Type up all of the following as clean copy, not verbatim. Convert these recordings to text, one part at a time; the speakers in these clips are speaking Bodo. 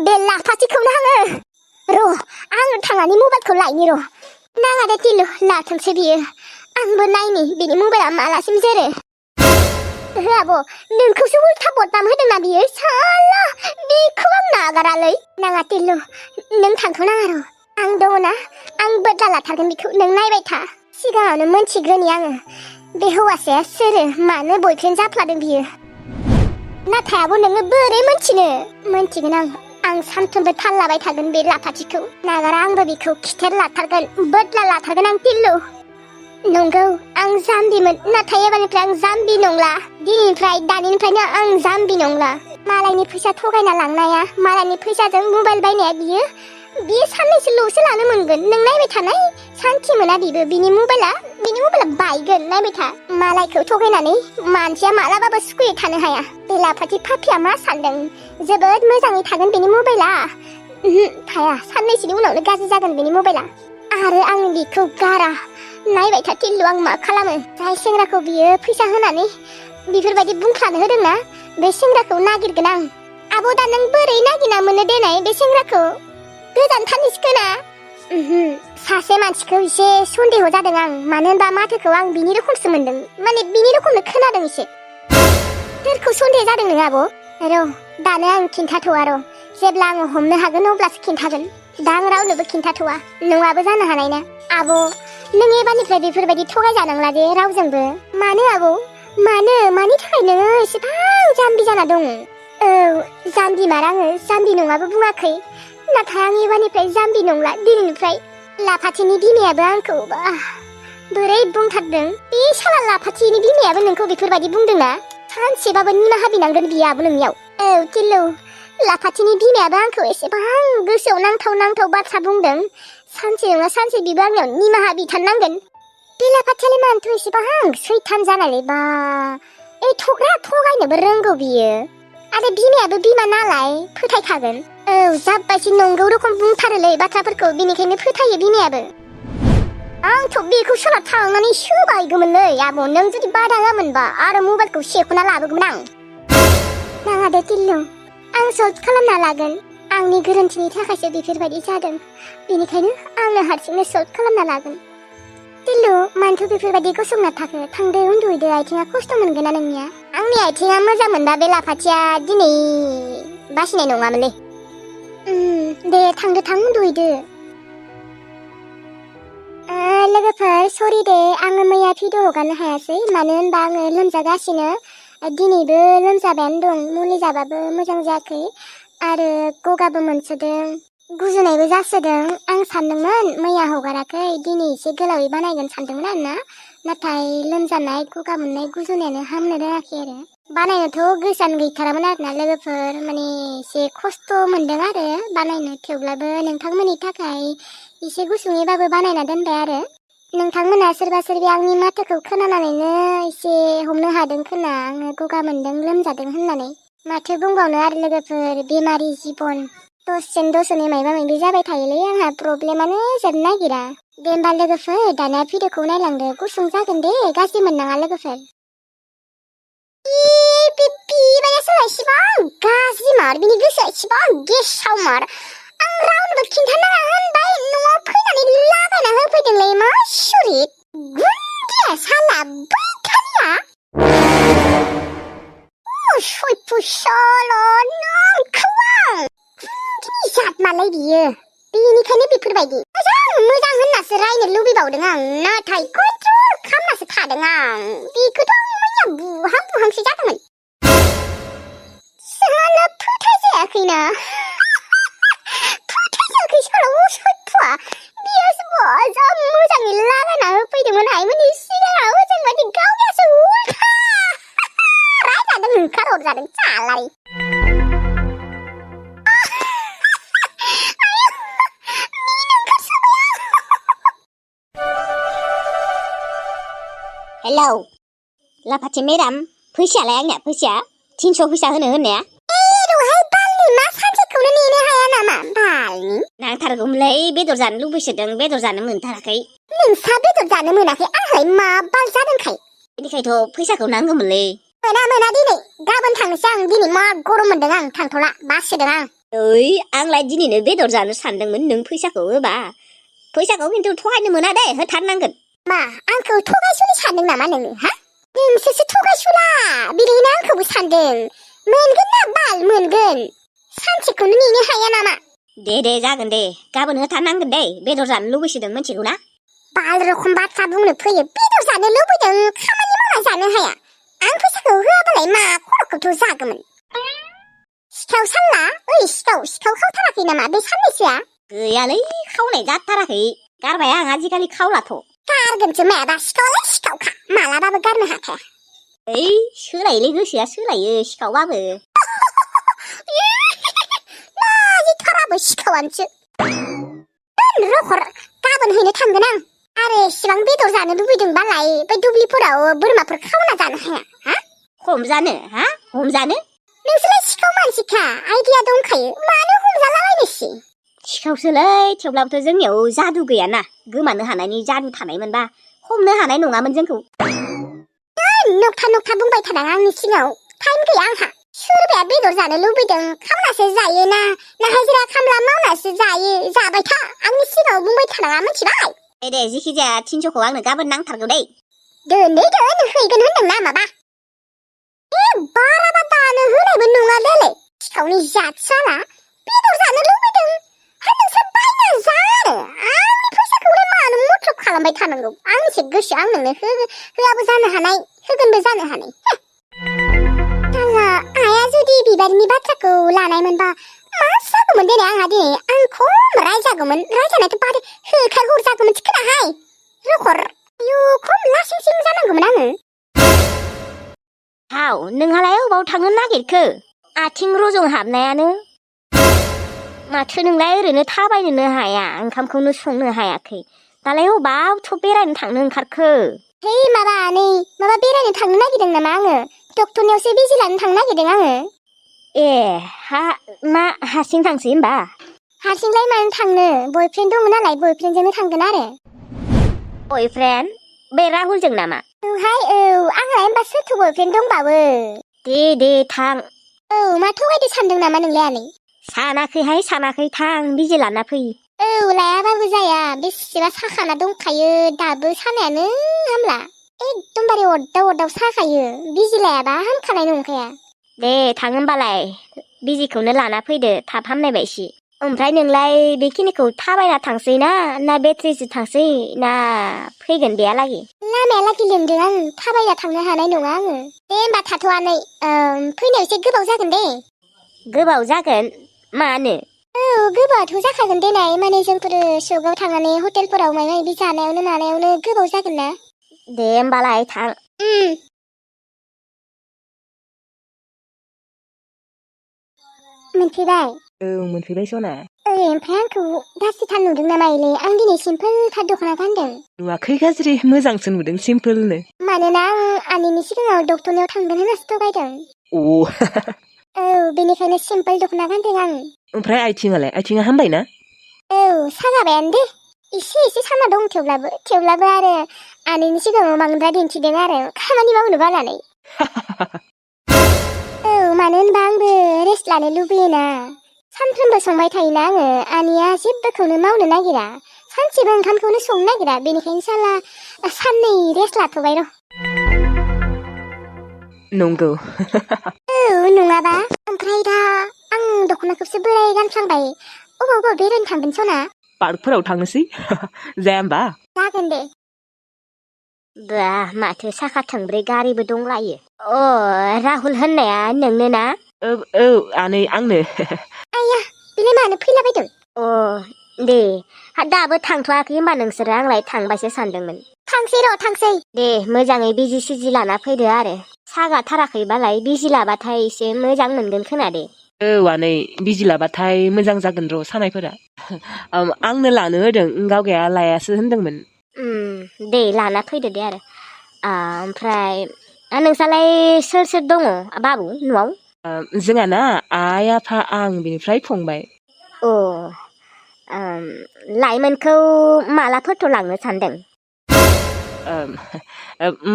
बेला फाथिखौनो आङो आं थांनानै मबाइलखौ लायनि नाङा दे तिलु लाथोंसै बियो आंबो नायनि बिनि मबाइला मालासिम जोरो ओहो आब' नोंखौसो उल्था बदनाम होदोंना बियो साला बेखौ आं नागारालै नाङा तिलु नों थांथ'नाङा आं दङना आं बदला लाथारगोन बिखौ नों नायबाय था सिगाङावनो मोनथिग्रोनि आङो बे हौवासाया सोरो मानो बयफ्रेन्ड जाफ्लादों बियो नाथाय आब' नोङो बोरै मोनथिगोन आं सानफ्रोमबो थाल लाबाय थागोन बे लाफाथिखौ नागारा आंबो बिखौ खिथेर लाथारगोन बदला लाथारगोन आं तिल्लु नंगौ आं जाम्बिमोन नाथाय एबारनिफ्राय आं जाम्बि नंला दानिनिफ्रायनो आं जाम्बि नंला मालायनि फैसा थगायना लांनाया मालायनि फैसाजों मबाइल बायनाया बियो साननैसोल'सो लानो मोनगोन नों नायबाय थानाय सान्थि मोना बिनि मबाइला बायगोन नायबाय था मालायखौ थगायनानै मानसिया मालाबाबो सुखुयै थानो हाया बे लाफाथि पापिया मा सानदों जोबोद मोजाङै थागोन बेनि मबाइला थाया साननैसोनि उनावनो गाज्रि जागोन बेनि मबाइला आरो आं बिखौ गारा नायबाय था तिल्लु आं मा खालामो जाय सेंग्राखौ बियो फैसा होनानै बेफोरबायदि बुंफ्लानो होदोंना बे सेंग्राखौ नागिरगोन आं आब' दा नों बोरै नागिरना मोनो देनाय बे सेंग्राखौ गोजानथारनि सिखोना सासे मानसिखौ एसे सन्देह जादों आं मानो होनबा माथोखौ आं बिनि रोखोमसो मोनदों माने बिनि रोखोमनो खोनादों एसे सोरखौ सन्देह जादों नों आब' दानो आं खिन्थाथ'वा जेब्ला आङो हमनो हागोन अब्लासो खिन्थागोन दा आं रावनोबो खिन्थाथ'वा नङाबो जानो हानायना आब' नों एबारनिफ्राय बेफोरबायदि थगायजानांला दे रावजोंबो मानो आब' मानि थाखाय नोङो एसेबां जाम्बि जाना दं औ जाम्बि मार आङो जाम्बि नङाबो बुङाखै नाथाय आं एबारनिफ्राय जाम्बि नंला दिनैनिफ्राय लाफाथिनि बिमायाबो आंखौ बोरै बुंथारदों बे साला लाफाथिनि बिमायाबो नोंखौ बेफोरबायदि बुंदोंना सानसेबाबो निमाहा बिनांगोन बियो आब' नोंनियाव औ तिल्लु लाफाथिनि बिमायाबो आंखौ एसेबां गोसोआव नांथाव बाथ्रा बुंदों सानसे नङा सानसे बिबो आंनियाव निमाहा बिथारनांगोन बे लाफाथियालाय मानोथ' एसेबां सैथान जानायलै थगायनोबो रोंगौ बियो आरो बिमायाबो बिमा नालाय फोथायखागोन औ जाब्बायसो नंगौ रोखोम बुंथारोलै बाथ्राफोरखौ बेनिखायनो फोथायो बिमायाबो आंथ' बेखौ सोलाब थांनानै सोबायगौमोनलै आब' नों जुदि बादा होआमोनबा आरो मबाइलखौ सेख'ना लाबोगौमोन आं नाङा दे तिल्लु आं सल्भ खालामना लागोन आंनि गोरोन्थिनि थाखायसो बेफोरबायदि जादों बेनिखायनो आंनो हारसिंनो सल्भ खालामना लागोन तिल्लु मानोथ' बेफोरबायदि गसंना थाखो थांदो उन्दुहैदो आथिङा खस्थ' मोनगोन ना नोंनिया आंनि आथिङा मोजां मोनबा बे लाफाथिया दिनै बासिनाय नङामोनलै दे थांदो थां उन्दुहैदो लोगोफोर सरि दे आङो मैया भिडिअ हगारनो हायासै मानो होनबा आङो लोमजागासिनो दिनैबो लोमजाबायानो दं मुलि जाबाबो मोजां जायाखै आरो गगाबो मोनसोदों गुजुनायबो जासोदों आं सानदोंमोन मैया हगाराखै दिनै एसे गोलावै बानायगोन सानदोंमोन आरोना नाथाय लोमजानाय गगा मोननाय गुजुनायानो हामनो रोङाखै आरो बानायनोथ' गोसोआनो गैथारामोन आरोना लोगोफोर माने एसे खस्थ' मोनदों आरो बानायनो थेवब्लाबो नोंथांमोननि थाखाय एसे गुसुङैबाबो बानायना दोनबाय आरो नोंथांमोना सोरबा सोरबि आंनि माथोखौ खोनानानैनो एसे हमनो हादों खोना आङो गगा मोनदों लोमजादों होननानै माथो बुंबावनो आरो लोगोफोर बेमारि जिबन दसेनो मायबा मायबि जाबाय थायोलै आंहा प्रब्लेमानो जोबनो नागिरा दे होमबा लोगोफोर दाना भिडिअखौ नायलांदो गुसुं जागोन दे गाज्रि मोननाङा लोगोफोर एसेबां गाज्रि मार बिनि गोसोआ एसेबां गेसाव मार आं रावनोबो खिन्थानाङा होनबाय न'आव फैनानै लागायना होफैदोंलै मा सुरित गुन्दिया साला बैखालिया नोंखौ आं गुन्दिनि जात मालाय बियो बेनिखायनो बेफोरबायदि मोजां होननासो रायनो लुबैबावदों आं नाथाय कन्ट्रल खालामनासो थादों आं बेखौथ' आं मैया बुहांसो जादोंमोन साला फोथायजायाखैना साला असयथ'आ बियोसो जा मोजाङै लागायना होफैदोंमोन हायोमोन सिगाङाव जों बायदि गावनियासो उल्था रायजादों ओंखारहरजादों सालाय हेलौ लाफाथि मेडाम फैसायालाय आंनिया फैसाया 300 फैसा होनो होननाया रहाय बालनि मा सानसेखौनो नेनो हाया नामा बालनि नांथारगौमोनलै बेदर जानो लुबैसोदों बेदर जानो मोनथाराखै नोंसा बेदर जानो मोनाखै आंलाय मा बाल जादोंखाय बेनिखायथ' फैसाखौ नांगौमोनलै मोना दिनै गाबोन थांनोसै आं दिनै मा गरम मोनदों आं थांथ'ला बासोदों आं आंलाय दिनैनो बेदर जानो सानदोंमोन नों फैसाखौ होबा फैसाखौ खिन्थु थगायनो मोना दे होथारनांगोन मा आंखौ थगायसुलि सानदों नामा नोङो हा नोंसोरसो थगायसुला बिदिनो आंखौबो सानदों मोनगोन ना बाल मोनगोन सानसेखौनो नेनो हाया नामा दे जागोन दे गाबोन होथारनांगोन दे बेदर जानो लुबैसोदों मिथिगौ ना बाल रखम बाथ्रा बुंनो फैयो बेदर जानो लुबैदों खामानि मावना जानो हाया आं फैसाखौ होआबालाय मा खर'खौथ' जागौमोन सिखाव सानला सिखाव खावथाराखै नामा बे साननैसोआ गैयालै खावनाय जाथाराखै गारबाय आं आजिखालि खावलाथ' गारगोनसो मायाबा सिखावलाय सिखावखा मालाबाबो गारनो हाखाया सोलायोलै गोसोआ सोलायो सिखावबाबो लाजिथाराबो सिखावानोसो रखर गाबोन हैनो थांगोन आं आरो एसेबां बेदर जानो लुबैदोंबालाय बे दुब्लिफोराव बोरमाफोर खावना जानो हाया हा हमजानो नोंसोरलाय सिखाव मानसिखा आइडिया दंखायो मानो हमजालाबायनोसि सिखावसोलै थेवब्लाबोथ' जोंनियाव जादु गैयाना गोमानो हानायनि जादु थानायमोनबा हमनो हानाय नङामोन जोंखौ नखथा बुंबाय थानाङा आंनि सिगाङाव टाइम गैया आंहा सोरबाया बेदर जानो लुबैदों खामलासो जायोना ना हाजिरा खामला मावनासो जाबाय था आंनि सिगाङाव बुंबाय थानाङा मिथिबाय दे जिखिजाया 300खौ आंनो गाबोन नांथारगौ दै दोन हैगोन होनदों ना माबा बाराबा दानो होनायबो नङा देलै सिखावनि जात साला बेदर जानो लुबैदों नोंसोर बायना जा आरो आंनि फैसाखौलाय मानो मथ्लब खालामबाय थानांगौ आंनिसो गोसो आं नोंनो होआबो जानो हानाय होगोनबो जानो हानाय आइया जुदि बिबारनि बाथ्राखौ लानायमोनबा मा जागौमोन दिनै आंहा दिनै आं खम रायजागौमोन रायजानायथ' बाद होखारहरजागौमोन खोनाहाय रखर खम लासिं सिं जानांगौमोन आङो नोंहालाय अबाव थांनो नागिरखो आथिं रजं हाबनायानो माथो नोंलाय ओरैनो थाबायनोनो हाया ओंखामखौनो संनो हायाखै दालाय अबावथ' बेरायनो थांनो ओंखारखो माबा बेरायनो थांनो नागिरदों नामा आङो डक्टरनियावसो बिजि लानो थांनो नागिरदों आङो मा हारसिं थांसै होमबा हारसिंलाय मानो थांनो बयफ्रेन्ड दङ नालाय बयफ्रेन्डजोंनो थांगोन आरो बयफ्रेन्ड बे राहुलजों नामा आंहालाय होमबा सोरथो बयफ्रेन्ड दंबावो दे थां मा थगायदो सानदों नामा नोंलाय आनै सानाखै थां बिजि लाना फै लायाबाबो जाया बेसेबा साखाना दंखायो दाबो सानायानो हामला एकदमबारे अरदाव साखायो बिजि लायाबा हामखानाय नंखाया दे थां होमबालाय बिजिखौनो लाना फैदो थाब हामनाय बायसि ओमफ्राय नोंलाय बेखिनिखौ थाबायना थांसै ना बेट्रिजों थांसै ना फैगोन बेयालागि लामायालागि लेंदों आं थाबायना थांनो हानाय नङा आङो दे होमबा थाथ'आनै फैनायाव एसे गोबाव जागोन दे गोबाव जागोन मानो गोबावथ' जाखागोन देनाय माने जोंफोरो सकाव थांनानै हटेलफोराव माबा माबि जानायावनो मानायावनो गोबाव जागोन ना दे होमबालाय थां मोनफैबाय मोनफैबाय सना ओमफ्राय आंखौ गाज्रिथार नुदों नामा इले आं दिनै सिम्पोलथार दख'ना गानदों नुवाखै गाज्रि मोजांसो नुदों सिम्पोलनो मानोना आं आनैनि सिगाङाव डक्टरनियाव थांगोन होननासो थगायदों बेनिखायनो सिम्पोल दख'ना गानदों आं ओमफ्राय आथिङा हामबाय ना साजाबायानो दे एसे साना दं थेवब्लाबो आरो आनैनि सिगाङाव बांद्राय दिन्थिदों आरो खामानि मावनो बानानै मानो होनबा आंबो रेस्ट लानो लुबैयोना सानफ्रोमबो संबाय थायोना आङो आनैया जेबोखौनो मावनो नागिरा सानसेबो ओंखामखौनो संनो नागिरा बेनिखायनो साला साननै रेस्ट लाथ'बाय र' नंगौ नङाबा ओमफ्राय दा आं दख'नाखौसो बोराय गानफ्लांबाय अबाव बेरायनो थांगोन सना पार्कफोराव थांनोसै जाया होमबा जागोन दे बा माथो साखा थोंब्रै गारिबो दंलायो राहुल होननाया नोंनो ना आनै आंनो आइया बेलाय मानो फैलाबायदों दे दाबो थांथ'वाखै होमबा नोंसोरो आंलाय थांबायसो सानदोंमोन थांसै दे मोजाङै बिजि सिजि लाना फैदो आरो सागाथाराखैबालाय बिजि लाबाथाय एसे मोजां मोनगोन खोना दे आनै बिजि लाबाथाय मोजां जागोन र' सानायफोरा आंनो लानो होदों गावगाया लायासो होनदोंमोन दे लाना फैदो दे आरो ओमफ्राय नोंसालाय सोर दङ बाबु न'आव जोंहाना आइ आफा आं बिनिफ्राय फंबाय लाइमोनखौ मालाफोरथ' लांनो सानदों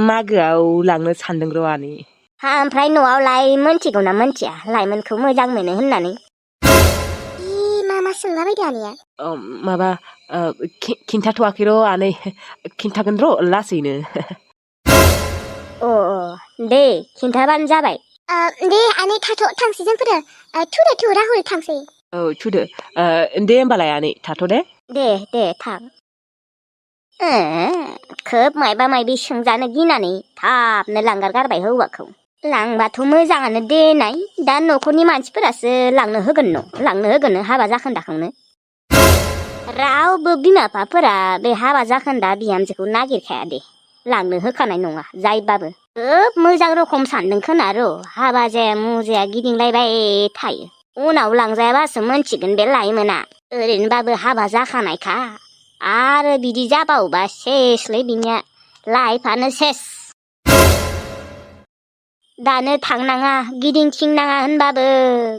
मागोआव लांनो सानदों र' आनै ओमफ्राय न'आवलाय मोनथिगौ ना मोनथिया लाइमोनखौ मोजां मोनो होननानै सोंलाबायदो आनैया माबा खिन्थाथ'वाखै र' आनै खिन्थागोन र' लासैनो दे खिन्थाबानो जाबाय दे आनै थांसै जोंफोरो थुदो राहुल थांसै औ थुदो दे होमबालाय आनै थाथ' दे थां खोब मायबा मायबि सोंजानो गिनानै थाबनो लांगारगारबाय हौवाखौ लांबाथ' मोजाङानो देनाय दा न'खरनि मानसिफोरासो लांनो होगोन हाबा जाखोन्दाखौनो रावबो बिमा बिफाफोरा बे हाबा जाखोन्दा बिहामजोखौ नागिरखाया दे लांनो होखानाय नङा जायबाबो खोब मोजां रखम सानदों खोना र' हाबा जाया मुजाया गिदिंलायबाय थायो उनाव लांजायाबासो मोनथिगोन बे लाइमोना ओरैनोबाबो हाबा जाखानायखा आरो बिदि जाबावोबा सेसलै बिनिया लाइफआनो सेस दानो थांनाङा गिदिंथिंनाङा होनबाबो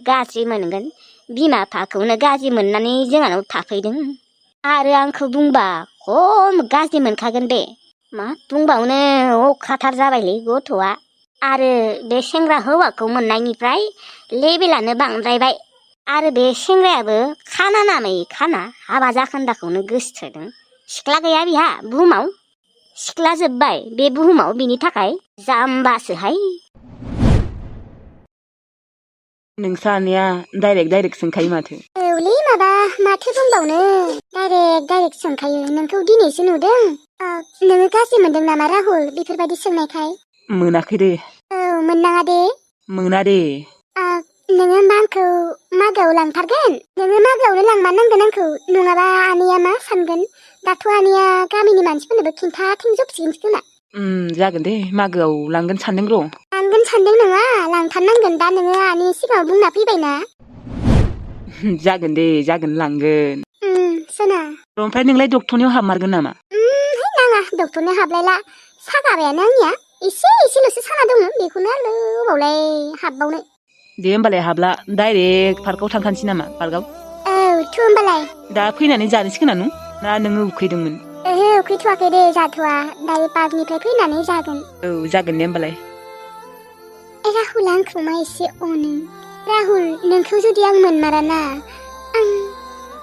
गाज्रि मोनगोन बिमा बिफाखौनो गाज्रि मोननानै जोंहानाव थाफैदों आरो आंखौ बुंबा खम गाज्रि मोनखागोन बे मा बुंबावनो अखाथार जाबायलै गथ'आ आरो बे सेंग्रा हौवाखौ मोननायनिफ्राय लेबेलानो बांद्रायबाय आरो बे सेंग्रायाबो खाना नामै खाना हाबा जाखोन्दाखौनो गोसोथोदों सिख्ला गैया बिहा बुहुमाव सिख्ला जोब्बाय बे बुहुमाव बिनि थाखाय जाम्बासोहाय नोंसा आनैया डाइरेक्ट सोंखायो माथो औलै माथो बुंबावनो डाइरेक्ट सोंखायो नोंखौ दिनैसो नुदों नोङो गाज्रि मोनदों नामा राहुल बेफोरबायदि सोंनायखाय मोनाखै दे औ मोननाङा दे मोना दे नोङो होमबा आंखौ मागोआव लांथारगोन नोङो मागोआवनो लांमारनांगोन आंखौ नङाबा आनैया मा सानगोन दाथ' आनैया गामिनि मानसिफोरनोबो खिन्थाथिंजोबसिगोनसो खोमा जागोन दे मागोआव लांगोन सानदों र' लांगोन सानदों नङा लांथारनांगोन दा नोङो आनैनि सिगाङाव बुंना फैबायना जागोन लांगोन सोना ओमफ्राय नोंलाय डक्टरनियाव हाबमारगोन नामा नाङा डक्टरनियाव हाबलायला सागाबायानो आंनिया एसेल'सो साना दंमोन बेखौनो आरो अबावलाय हाबबावनो दे होमबालाय हाबला डाइरेक्ट पार्कआव थांखानोसै नामा पार्कआव औ थु होमबालाय दा फैनानै जानोसै खोना ना नोङो उखैदोंमोन ओहो उखैथ'वाखै दे जाथ'वा दायो पार्कनिफ्राय फैनानै जागोन औ जागोन दे होमबालाय राहुल आंखौ मा एसे अनो राहुल नोंखौ जुदि आं मोनमाराना आं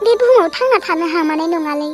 बे बुहुमाव थांना थानो हामानाय नङालै